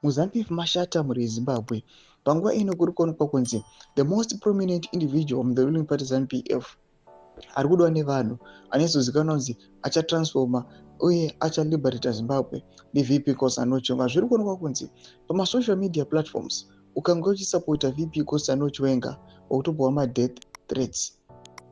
MuZANU PF mashata muri Zimbabwe. Panguva ino kuri kuonekwa kunzi the most prominent individual in the ruling party ZANU PF ari kudiwa nevanhu, anozozivikanwa kunzi achatransforma uye achaliberata Zimbabwe, ndiVP Constantino Chiwenga. Zviri kuonekwa kunzi pamasocial media platforms, ukange uchisapota VP Constantino Chiwenga, wakutopiwa madeath threats,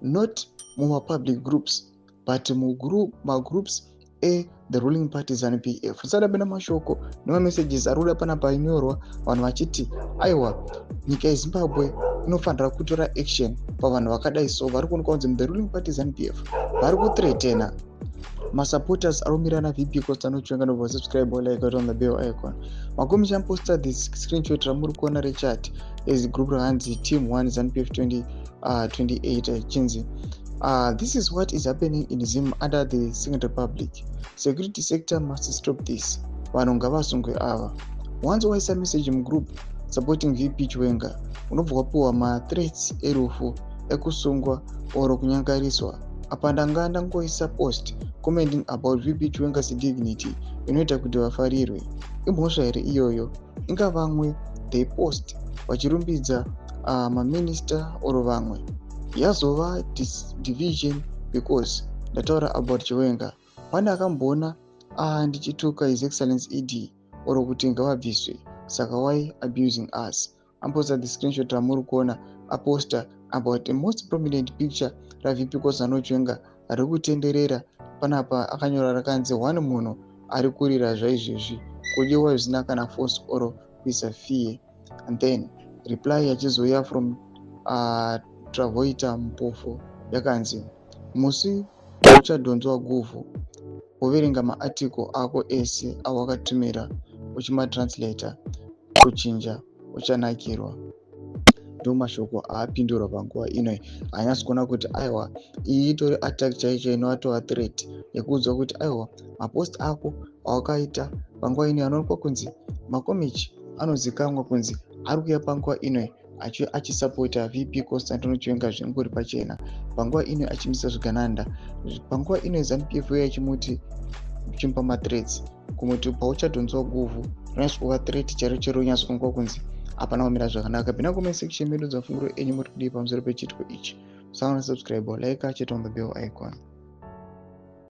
not mumapublic groups but mumagroups ethe ruling party ZANU PF. Tisadapinda mashoko nemamessages ari kuda panapa ainyorwa, vanhu vachiti aiwa, nyika yeZimbabwe inofanira kutora action pavanhu vakadai. So vari kuonekwa kunzi the ruling party ZANU PF vari kuthreatena masupporters ari kumira naVP Constantino Chiwenga. Nobva subscribe, like, on the bell icon. Makomichi aposta this screenshot ramuri kuona rechat as group rakanzi Team 1 ZANU PF 2028, ichinzi "This is what is happening in Zim under the Second Republic. Security sector must stop this. Vanhu ngavasungwe ava." Once waisa message mugroup supporting VP Chiwenga, unobva wapiwa mathreats erufu, ekusungwa or kunyangariswa. Apa ndanga ndangoisa post commenting about VP Chiwenga's dignity inoita kuti vafarirwe. Imhosva here iyoyo? Inga vamwe they post vachirumbidza maminista or vamwe. Yazova division because ndataura about Chiwenga. Pane akamboona ndichituka His Excellence ED or kuti ngavabviswe? Saka why abusing us? Aposta the screenshot ramuri kuona, aposta about the most prominent picture raVP Constantino Chiwenga riri kutenderera panapa. Akanyora rakanzi, "One munhu ari kurira zvaizvezvi, kudyiwa zvisina kana force or kuisa fear." And then reply yachizouya from Travoita Mpofu yakanzi, "Musi uchadhonzwa guvhu, woverenga maarticle ako ese awakatumira uchimatranslata kuchinja, uchanakirwa." Ndo mashoko aapindurwa panguva ino. Haanyatsi kuona kuti aiwa, iyi itori attack chaicho, inoatova threat yekuudzwa kuti aiwa, mapost ako awakaita panguva ino anoonekwa kunzi Makomichi anozikanwa kunzi ari kuuya panguva ino achisapota VP Constantino Chiwenga zvingori pachena, panguva ino achimisa zvigananda. Panguva ino ZANU PF uye achimuti, chimupa mathreats kumuti pauchadhonzwa guvhu. Rinonyatso kuva threat chero chero, unyatso kunzwa kunzi hapana kumira zvakanaka. Pinda comment section medu, dzamafungiro enyu, muri kudii pamusoro pechiitiko ichi? Musaona subscribe, like, chete on the bell icon.